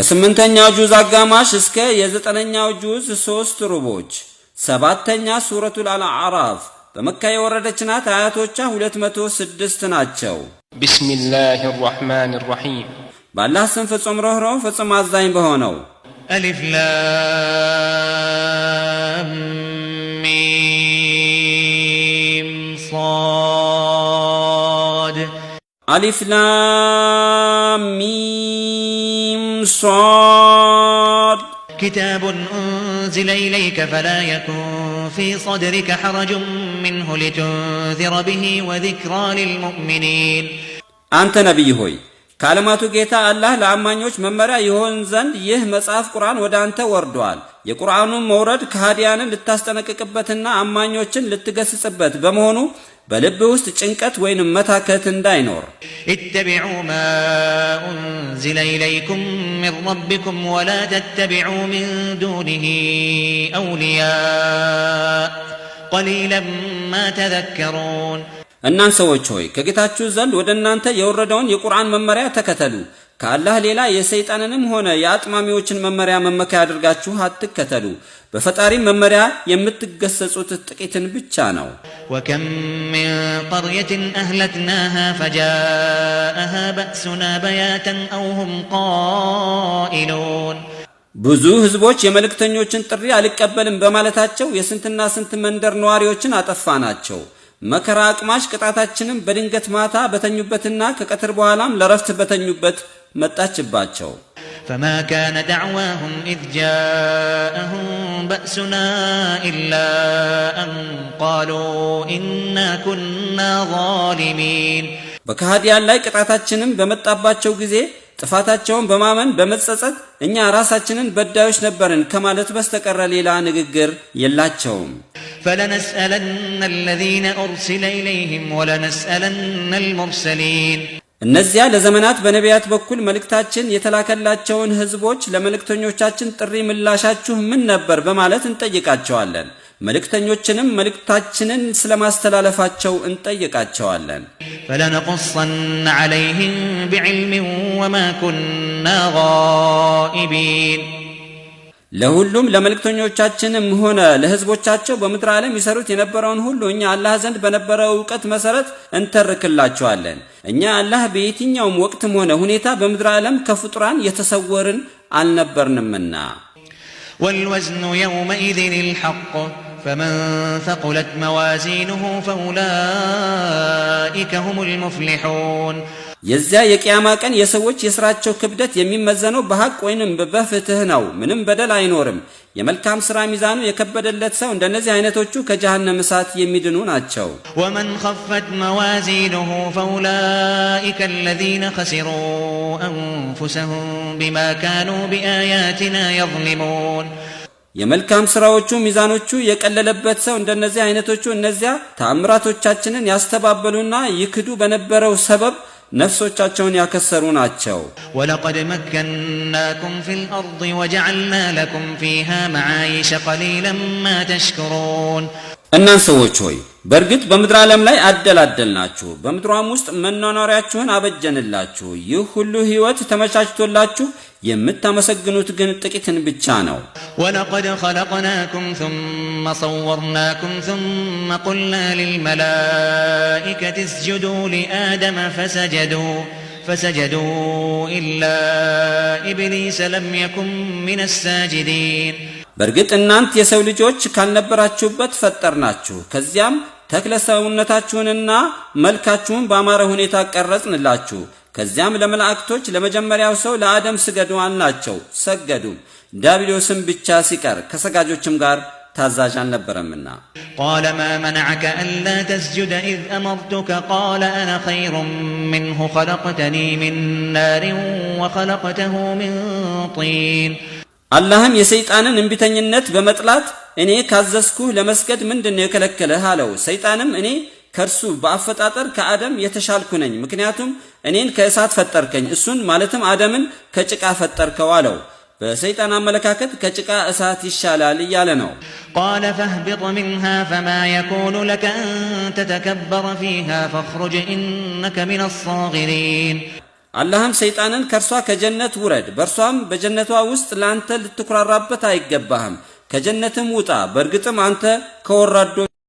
ከስምንተኛው ጁዝ አጋማሽ እስከ የዘጠነኛው ጁዝ ሶስት ሩቦች። ሰባተኛ ሱረቱል አዕራፍ በመካ የወረደች ናት። አያቶቿ 206 ናቸው። بسم الله الرحمن الرحيم። በአላህ ስም ፍጹም ርኅሩህ ፍጹም አዛኝ በሆነው። ألف لام ميم صاد። አሊፍ ላም ሚም ሷድ። كتاب أنزل إليك فلا يكن في صدرك حرج منه لتنذر به وذكرى للمؤمنين። አንተ ነቢይ ሆይ፣ ከዓለማቱ ጌታ አላህ ለአማኞች መመሪያ ይሆን ዘንድ ይህ መጽሐፍ ቁርአን ወደ አንተ ወርዷል። የቁርአኑን መውረድ ከሃዲያንን ልታስጠነቅቅበትና አማኞችን ልትገስጽበት በመሆኑ በልብ ውስጥ ጭንቀት ወይንም መታከት እንዳይኖር። اتبعوا ما أنزل إليكم من ربكم ولا تتبعوا من دونه أولياء قليلا ما تذكرون። እናንት ሰዎች ሆይ፣ ከጌታችሁ ዘንድ ወደ እናንተ የወረደውን የቁርአን መመሪያ ተከተሉ። ከአላህ ሌላ የሰይጣንንም ሆነ የአጥማሚዎችን መመሪያ መመኪያ አድርጋችሁ አትከተሉ። በፈጣሪ መመሪያ የምትገሰጹት ጥቂትን ብቻ ነው። وكم من قرية أهلكناها فجاءها بأسنا بياتا أو هم قائلون። ብዙ ህዝቦች የመልእክተኞችን ጥሪ አልቀበልም በማለታቸው የስንትና ስንት መንደር ነዋሪዎችን አጠፋናቸው። መከራ አቅማሽ ቅጣታችንም በድንገት ማታ በተኙበትና ከቀትር በኋላም ለረፍት በተኙበት መጣችባቸው። فما كان دعواهم إذ جاءهم بأسنا إلا أن قالوا إنا كنا ظالمين። በከሃዲያን ላይ ቅጣታችንም በመጣባቸው ጊዜ ጥፋታቸውን በማመን በመጸጸት እኛ ራሳችንን በዳዮች ነበርን ከማለት በስተቀረ ሌላ ንግግር የላቸውም። فلنسألن الذين أرسل إليهم ولنسألن المرسلين። እነዚያ ለዘመናት በነቢያት በኩል መልእክታችን የተላከላቸውን ህዝቦች ለመልእክተኞቻችን ጥሪ ምላሻችሁ ምን ነበር በማለት እንጠይቃቸዋለን። መልእክተኞችንም መልእክታችንን ስለማስተላለፋቸው እንጠይቃቸዋለን። فلنقصن عليهم بعلم وما كنا غائبين። ለሁሉም ለመልእክተኞቻችንም ሆነ ለህዝቦቻቸው በምድር ዓለም ይሰሩት የነበረውን ሁሉ እኛ አላህ ዘንድ በነበረው እውቀት መሰረት እንተርክላቸዋለን። እኛ አላህ በየትኛውም ወቅትም ሆነ ሁኔታ በምድር ዓለም ከፍጡራን የተሰወርን አልነበርንምና። والوزن يومئذ الحق فمن ثقلت موازينه فأولئك هم المفلحون። የዚያ የቅያማ ቀን የሰዎች የስራቸው ክብደት የሚመዘነው በሐቅ ወይንም በፍትህ ነው። ምንም በደል አይኖርም። የመልካም ስራ ሚዛኑ የከበደለት ሰው እንደነዚህ አይነቶቹ ከጀሃነም እሳት የሚድኑ ናቸው። ومن خفت موازينه فأولئك الذين خسروا أنفسهم بما كانوا بآياتنا يظلمون። የመልካም ስራዎቹ ሚዛኖቹ የቀለለበት ሰው እንደነዚህ አይነቶቹ እነዚያ ተአምራቶቻችንን ያስተባበሉና ይክዱ በነበረው ሰበብ ነፍሶቻቸውን ያከሰሩ ናቸው። ولقد مكناكم في الأرض وجعلنا لكم فيها معايش قليلا ما تشكرون። እናንት ሰዎች ሆይ፣ በእርግጥ በምድር ዓለም ላይ አደላደልናችሁ፣ በምድሯም ውስጥ መኗኗሪያችሁን አበጀንላችሁ። ይህ ሁሉ ሕይወት ተመቻችቶላችሁ የምታመሰግኑት ግን ጥቂትን ብቻ ነው። ولقد خلقناكم ثم صورناكم ثم قلنا للملائكة اسجدوا لآدم فسجدوا إلا إبليس لم يكن من الساجدين። በእርግጥ እናንት የሰው ልጆች ካልነበራችሁበት ፈጠርናችሁ። ከዚያም ተክለ ሰውነታችሁንና መልካችሁን በአማረ ሁኔታ ቀረጽንላችሁ። ከዚያም ለመላእክቶች ለመጀመሪያው ሰው ለአደም ስገዱ አልናቸው። ሰገዱም፣ ዲያብሎስም ብቻ ሲቀር ከሰጋጆችም ጋር ታዛዥ አልነበረምና። قال ما منعك ألا تسجد إذ أمرتك؟ قال أنا خير منه خلقتني من نار وخلقته من طين። አላህም የሰይጣንን እምቢተኝነት በመጥላት እኔ ካዘዝኩህ ለመስገድ ምንድን ነው የከለከለህ አለው። ሰይጣንም እኔ ከእርሱ በአፈጣጠር ከአደም የተሻልኩ ነኝ፣ ምክንያቱም እኔን ከእሳት ፈጠርከኝ፣ እሱን ማለትም አደምን ከጭቃ ፈጠርከው አለው። በሰይጣን አመለካከት ከጭቃ እሳት ይሻላል እያለ ነው። قال فاهبط منها فما يكون لك أن تتكبر فيها فاخرج إنك من الصاغرين። አላህም ሰይጣንን ከእርሷ ከጀነት ውረድ፣ በእርሷም በጀነቷ ውስጥ ለአንተ ልትኩራራበት አይገባህም፣ ከጀነትም ውጣ፣ በእርግጥም አንተ ከወራዶች